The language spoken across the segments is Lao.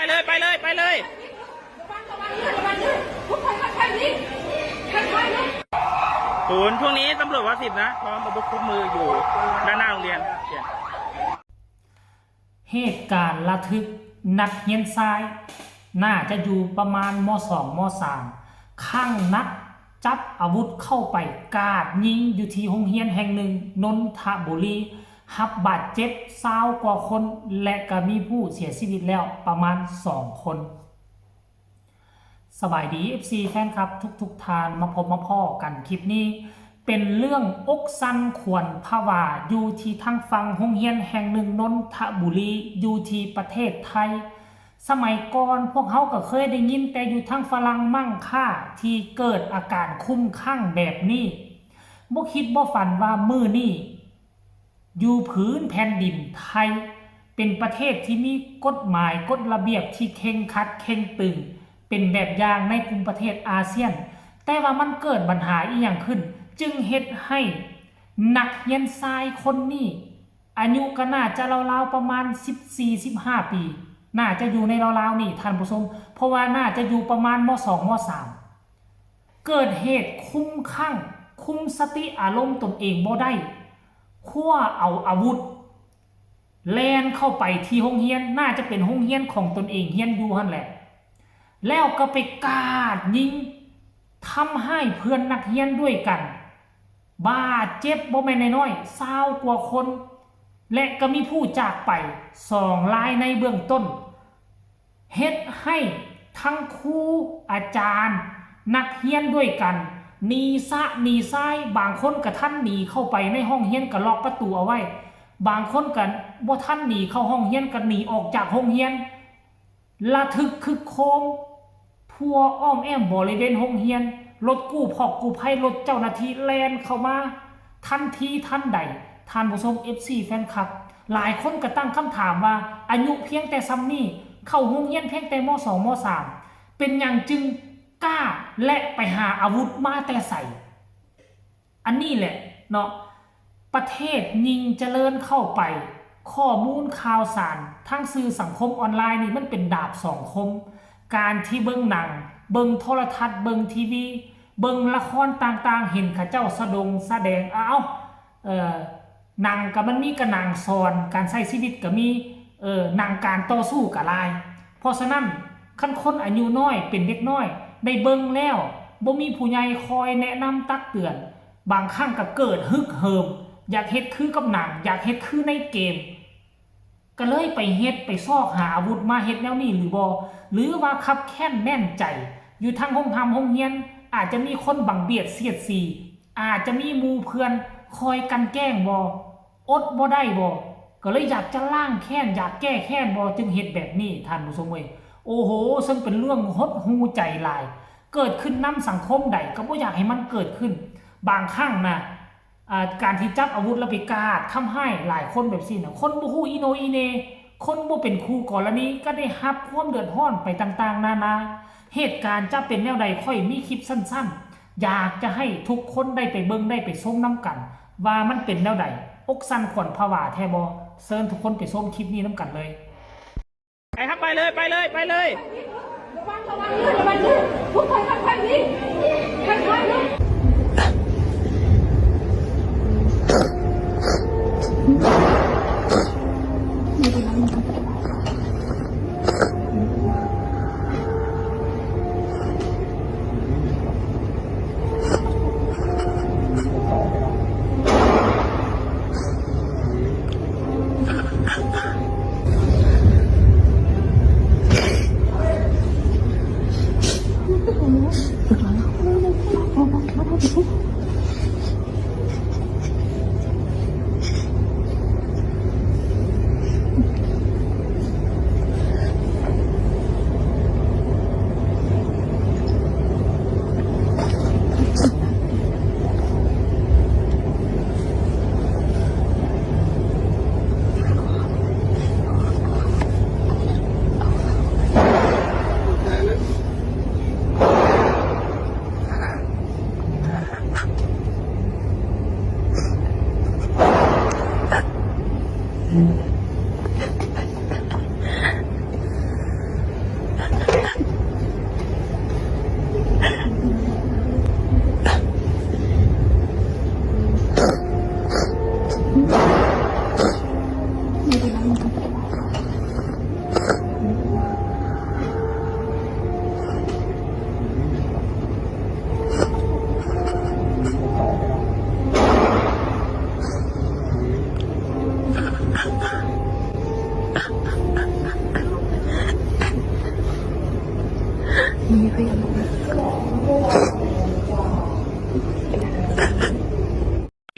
ເລີຍ ໄປເລີຍ ໄປເລີຍ. ໂຫນ ຊ່ວງນີ້ຕຳຫຼວດວາສິບນະ ພ້ອມອາວຸດຄົບມືຢູ່ດ້ານໜ້າໂຮງຮຽນ. ເຫດການລະທຶກ ນັກຮຽນຊາຍ ໜ້າຈະຢູ່ປະມານ ມໍສອງ ມໍສາມ ຄັ້ງໜັກ ຈັບອາວຸດເຂົ້າໄປກາດຍິງຢູ່ທີ່ໂຮງຮຽນແຫ່ງໜຶ່ງ ນົນທະບູລີ ຮັບບາດເຈັບຊາວກວ່າຄົນ ແລະ ກະມີຜູ້ເສຍຊີວິດແລ້ວປະມານສອງຄົນ. ສະບາຍດີ ເອັຟຊີ ແຟນຄລັບທຸກໆທ່ານ ມາພົບມາພໍ້ກັນຄລິບນີ້ ເປັນເລື່ອງອົກສັ່ນຂວັນຜະວາ ຢູ່ທີ່ທາງຝັ່ງໂຮງຮຽນແຫ່ງໜຶ່ງ ນົນທະບູລີ ຢູ່ທີ່ປະເທດໄທ. ສະໄໝກ່ອນພວກເຮົາກໍເຄີຍໄດ້ຍິນແຕ່ຢູ່ທາງຝຣັ່ງມັ້ງຄ່າ ທີ່ເກີດອາການຄຸ້ມຄັ້ງແບບນີ້. ບໍ່ຄິດບໍ່ຝັນວ່າມື້ນີ້ ຢູ່ພື້ນແຜ່ນດິນໄທ ເປັນປະເທດທີ່ມີກົດໝາຍກົດລະບຽບທີ່ເຄັ່ງຄັດເຄັ່ງຕຶງ ເປັນແບບຢ່າງໃນກຸ່ມປະເທດອາຊຽນ, ແຕ່ວ່າມັນເກີດບັນຫາອີ່ຫຍັງຂຶ້ນ ຈຶ່ງເຮັດໃຫ້ນັກຮຽນຊາຍຄົນນີ້ ອາຍຸກໍໜ້າຈະລາວໆປະມານສິບສີ່ ສິບຫ້າປີ, ໜ້າຈະຢູ່ໃນລາວໆນີ້ທ່ານຜູ້ຊົມ, ເພາະວ່າໜ້າຈະຢູ່ປະມານ ມໍສອງ ມໍສາມ ເກີດເຫດຄຸ້ມຄັ້ງ, ຄຸມສະຕິອາລົມຕົນເອງບໍ່ໄດ້, ຄວ້າເອົາອາວຸດ ແລ່ນເຂົ້າໄປທີ່ໂຮງຮຽນ, ໜ້າຈະເປັນໂຮງຮຽນຂອງຕົນເອງຮຽນຢູ່ຫັ້ນແຫຼະ, ແລ້ວກໍໄປກາດຍິງ ທຳຮ້າຍເພື່ອນນັກຮຽນດ້ວຍກັນ ບາດເຈັບບໍ່ແມ່ນນ້ອຍໆ ຊາວກວ່າຄົນ ແລະ ກໍມີຜູ້ຈາກໄປສອງລາຍໃນເບື້ອງຕົ້ນ. ເຮັດໃຫ້ທັງຄູ, ອາຈານ, ນັກຮຽນດ້ວຍກັນ ໜີຊະໜີຊາຍ, ບາງຄົນກໍທັນໜີເຂົ້າໄປໃນຫ້ອງຮຽນກໍລັອກປະຕູເອົາໄວ້, ບາງຄົນກໍບໍ່ທັນໜີເຂົ້າຫ້ອງຮຽນ ກໍໜີອອກຈາກໂຮງຮຽນ, ລະທຶກຄຶກໂຄມ ທົ່ວອ້ອມແອ້ມບໍລິເວນໂຮງຮຽນ, ລົດກູ້ພອກກູ້ໄພ, ລົດເຈົ້າໜ້າທີ່ແລ່ນເຂົ້າມາທັນທີທັນໃດ. ທ່ານຜູ້ຊົມ ເອັຟຊີ ແຟນຄລັບ ຫຼາຍຄົນກໍຕັ້ງຄຳຖາມວ່າ ອາຍຸພຽງແຕ່ສ່ຳນີ້ ເຂົ້າໂຮງຮຽນພຽງແຕ່ ມໍສອງ ມໍສາມ ເປັນຫຍັງຈຶ່ງກ້າ ແລະ ໄປຫາອາວຸດມາແຕ່ໃສ? ອັນນີ້ແຫຼະເນາະ ປະເທດຍິ່ງຈະເລີນເຂົ້າໄປ, ຂໍ້ມູນຂ່າວສານທາງສື່ສັງຄົມອອນລາຍນີ້ ມັນເປັນດາບສອງຄົມ. ການທີ່ເບິ່ງໜັງ, ເບິ່ງໂທລະທັດ, ເບິ່ງທີວີ, ເບິ່ງລະຄອນຕ່າງໆ, ເຫັນເຂົາເຈົ້າສະດົງສະແດງ, ອ້າວ ເອີ ໜັງກໍມັນມີກະໜັງສອນການໃຊ້ຊີວິດກໍມີ, ເອີ ໜັງການຕໍ່ສູ້ກໍຫຼາຍ. ເພາະສະນັ້ນ ຄັນຄົນອາຍຸນ້ອຍເປັນເດັກນ້ອຍໄດ້ເບິ່ງແລ້ວ ບໍ່ມີຜູ້ໃຫຍ່ຄອຍແນະນຳຕັກເຕືອນ, ບາງຄັ້ງກໍເກີດຮຶກເຫີມ ຢາກເຮັດຄືກັບໜັງ, ຢາກເຮັດຄືໃນເກມ, ກໍເລີຍໄປເຮັດ ໄປຊອກຫາອາວຸດມາເຮັດແນວນີ້ຫຼືບໍ່? ຫຼືວ່າຄັບແຄ້ນແໜ້ນໃຈ ຢູ່ທາງໂຮງຮ່ຳໂຮງຮຽນ ອາດຈະມີຄົນບັງບຽດສຽດສີ, ອາດຈະມີໝູ່ເພື່ອນຄອຍກັ່ນແກ້ງບໍ່? ອົດບໍ່ໄດ້ບໍ່? ກໍເລີຍຢາກຈະລ້າງແຄ້ນ, ຢາກແກ້ແຄ້ນບໍ່? ຈຶ່ງເຮັດແບບນີ້ ທ່ານຜູ້ຊົມເອີຍ. ໂອ້ໂຫ ເຊິ່ງເປັນເລື່ອງຫົດຫູ່ໃຈຫຼາຍ, ເກີດຂຶ້ນນຳສັງຄົມໃດກໍບໍ່ຢາກໃຫ້ມັນເກີດຂຶ້ນ. ບາງຄັ້ງນະ ອາ ການທີ່ຈັບອາວຸດແລ້ວໄປກາດທຳຮ້າຍຫຼາຍຄົນແບບຊີ້ນະ, ຄົນບໍ່ຮູ້ອີໂໜອີເໜ, ຄົນບໍ່ເປັນຄູ່ກໍລະນີກໍໄດ້ຮັບຄວາມເດືອດຮ້ອນໄປຕ່າງໆນານາ. ເຫດການຈະເປັນແນວໃດ ຂ້ອຍມີຄລິບສັ້ນໆ ຢາກຈະໃຫ້ທຸກຄົນໄດ້ໄປເບິ່ງ ໄດ້ໄປຊົມນຳກັນ ວ່າມັນເປັນແນວໃດ, ອົກສັ່ນຂວັນຜະວາແທ້ບໍ່? ເຊີນທຸກຄົນໄປຊົມຄລິບນີ້ນຳກັນເລີຍ. ໄປ ໄປເລີຍ ໄປເລີຍ ໄປເລີຍ. ລະວັງ ລະວັງເດີ ລະວັງເດີ ທຸກຄົນຄ່ອຍໆນີ້ ຄ່ອຍໆເນາະ. เป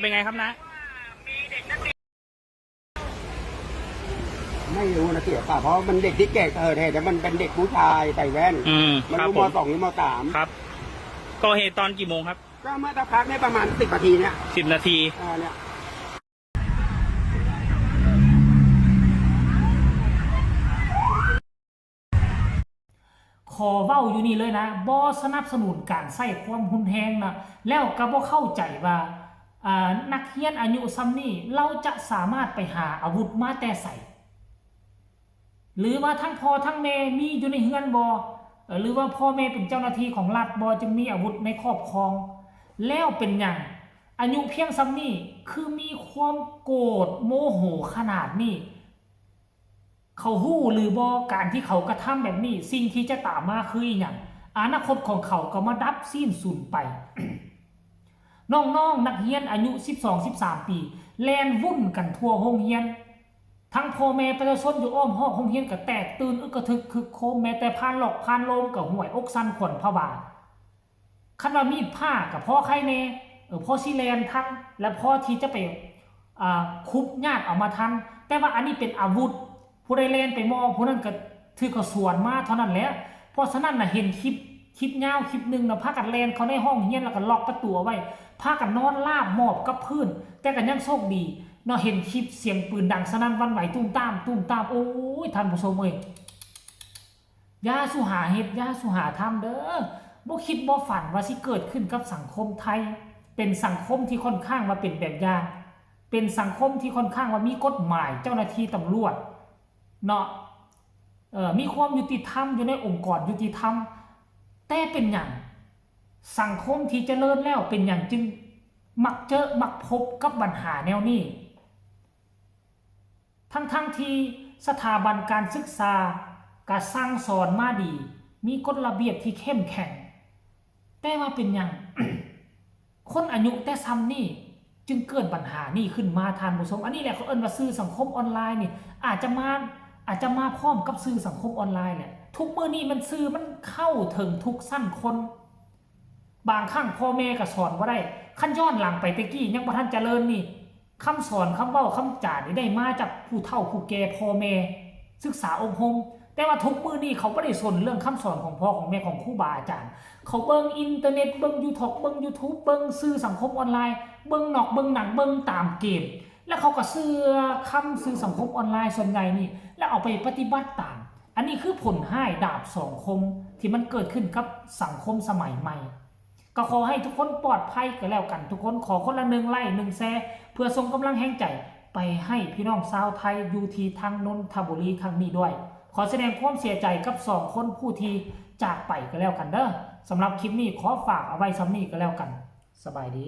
็นไงครับนะ ไม่รู้นะเสียเปล่า เพราะมันเด็กที่แก่เกิดเหตุ แล้วมันเป็นเด็กผู้ชายใส่แว่น อืม มัน ครับ รู้ ผม ม.สอง หรือ ม.สาม ครับ ก่อเหตุตอนกี่โมงครับ ก็เมื่อสักพักเนี่ยประมาณ สิบ นาทีเนี่ย สิบ นาที อ่าเนี่ย ຂໍເວົ້າຢູ່ນີ້ເລີຍນະ, ບໍ່ສະໜັບສະໜູນການໃຊ້ຄວາມຮຸນແຮງນະ, ແລ້ວກໍບໍ່ເຂົ້າໃຈວ່າ ອ່າ ນັກຮຽນອາຍຸຊ່ຳນີ້ ລາວຈະສາມາດໄປຫາອາວຸດມາແຕ່ໃສ? ຫຼືວ່າທັງພໍ່ທັງແມ່ມີຢູ່ໃນເຮືອນບໍ່? ເອີ ຫຼືວ່າພໍ່ແມ່ເປັນເຈົ້າໜ້າທີ່ຂອງລັດບໍ່ ຈຶ່ງມີອາວຸດໃນຄອບຄອງ? ແລ້ວເປັນຫຍັງ ອາຍຸພຽງຊ່ຳນີ້ ຄືມີຄວາມໂກດໂມໂຫຂະໜາດນີ້? ເຂົາຮູ້ຫຼືບໍ່ ການທີ່ເຂົາກະທຳແບບນີ້ ສິ່ງທີ່ຈະຕາມມາຄືອີ່ຫຍັງ? ອະນາຄົດຂອງເຂົາກໍມາດັບສິ້ນສູນໄປ. ນ້ອງໆ ນັກຮຽນອາຍຸສິບສອງ ສິບສາມປີ ແລ່ນວຸ່ນກັນທົ່ວໂຮງຮຽນ, ທັງພໍ່ແມ່ປະຊາຊົນຢູ່ອ້ອມຮອບໂຮງຮຽນກໍແຕກຕື່ນອຶກກະທຶກຄຶກໂຄມ, ແມ້ແຕ່ຜ່ານລອກຜ່ານໂລມກໍຫ້ວຍອົກສັ່ນຂວັນຜະວາ. ຄັນວ່າມີດພ້າກໍພໍໄຄແດ່ ເອີ ພໍຊິແລ່ນທັນ ແລະ ພໍທີ່ຈະໄປ ອ່າ ຄຸບຍາດເອົາມາທັນ, ແຕ່ວ່າອັນນີ້ເປັນອາວຸດ, ຜູ້ໃດແລ່ນໄປມໍ່ ຜູ້ນັ້ນກໍຖືກເຂົາສວນມາເທົ່ານັ້ນແຫຼະ. ເພາະສະນັ້ນນະ ເຫັນຄລິບ ຄລິບຍາວຄລິບໜຶ່ງນະ ພາກັນແລ່ນເຂົ້າໃນຫ້ອງຮຽນ ແລ້ວກໍລັອກປະຕູເອົາໄວ້, ພາກັນນອນລາບໝອບກັບພື້ນ, ແຕ່ກໍຍັງໂຊກດີເນາະ ເຫັນຄລິບສຽງປືນດັງສະໜັ່ນຫວັ່ນໄຫວ ຕຸ້ມຕາມ ຕຸ້ມຕາມ. ໂອ້ຍ ທ່ານຜູ້ຊົມເອີຍ ຢ່າສູ່ຫາເຮັດ ຢ່າສູ່ຫາທຳເດີ້. ບໍ່ຄິດບໍ່ຝັນວ່າຊິເກີດຂຶ້ນກັບສັງຄົມໄທ. ເປັນສັງຄົມທີ່ຄ່ອນຂ້າງວ່າເປັນແບບຢ່າງ, ເປັນສັງຄົມທີ່ຄ່ອນຂ້າງວ່າມີກົດໝາຍ, ເຈົ້າໜ້າທີ່ຕຳຫຼວດເນາະ, ເອີ ມີຄວາມຍຸຕິທຳຢູ່ໃນອົງກອນຍຸຕິທຳ. ແຕ່ເປັນຫຍັງສັງຄົມທີ່ຈະເລີນແລ້ວ ເປັນຫຍັງຈຶ່ງມັກເຈີມັກພົບກັບບັນຫາແນວນີ້? ທັງໆທີ່ສະຖາບັນການສຶກສາກະສັ່ງສອນມາດີ, ມີກົດລະບຽບທີ່ເຂັ້ມແຂງ, ແຕ່ວ່າເປັນຫຍັງຄົນອາຍຸແຕ່ຊ່ຳນີ້ຈຶ່ງເກີດບັນຫານີ້ຂຶ້ນມາ ທ່ານຜູ້ຊົມ? ອັນນີ້ແຫຼະເຂົາເອີ້ນວ່າສື່ສັງຄົມອອນລາຍນີ້ ອາດຈະມາ ອາດຈະມາພ້ອມກັບສື່ສັງຄົມອອນລາຍແຫຼະ. ທຸກມື້ນີ້ມັນ ສື່ມັນເຂົ້າເຖິງທຸກຊັ້ນຄົນ. ບາງຄັ້ງພໍ່ແມ່ກໍສອນບໍ່ໄດ້. ຄັນຍ້ອນຫຼັງໄປແຕ່ກີ້ຍັງບໍ່ທັນຈະເລີນນີ້, ຄຳສອນ, ຄຳເວົ້າ, ຄຳຈານີ້ໄດ້ມາຈາກຜູ້ເຖົ້າຜູ້ແກ່, ພໍ່ແມ່ສຶກສາອົບຮົມ. ແຕ່ວ່າທຸກມື້ນີ້ເຂົາບໍ່ໄດ້ສົນເລື່ອງຄຳສອນຂອງພໍ່ຂອງແມ່, ຂອງຄູບາອາຈານ. ເຂົາເບິ່ງອິນເຕີເນັດ, ເບິ່ງຢູທອກ, ເບິ່ງຢູທູບ, ເບິ່ງສື່ສັງຄົມອອນລາຍ, ເບິ່ງໜອກເບິ່ງໜັງ, ເບິ່ງຕາມເກມ, ແລ້ວເຂົາກໍເຊື່ອຄຳສື່ສັງຄົມອອນລາຍສ່ວນໃຫຍ່ນີ້ ແລ້ວເອົາໄປປະຕິບັດຕາມ. ອັນນີ້ຄືຜົນຮ້າຍດາບສອງຄົມທີ່ມັນເກີດຂຶ້ນກັບສັງຄົມສະໄໝໃໝ່. ກໍຂໍໃຫ້ທຸກຄົນປອດໄພກໍແລ້ວກັນ. ທຸກຄົນຂໍຄົນລະໜຶ່ງໄລ້ ໜຶ່ງແຊ ເພື່ອສົ່ງກຳລັງແຮງໃຈໄປໃຫ້ພີ່ນ້ອງຊາວໄທຢູ່ທີ່ທາງນົນທະບູລີຄັ້ງນີ້ດ້ວຍ. ຂໍສະແດງຄວາມເສຍໃຈກັບສອງຄົນຜູ້ທີ່ຈາກໄປກໍແລ້ວກັນເດີ້. ສຳລັບຄລິບນີ້ຂໍຝາກເອົາໄວ້ຊ່ຳນີ້ກໍແລ້ວກັນ. ສະບາຍດີ.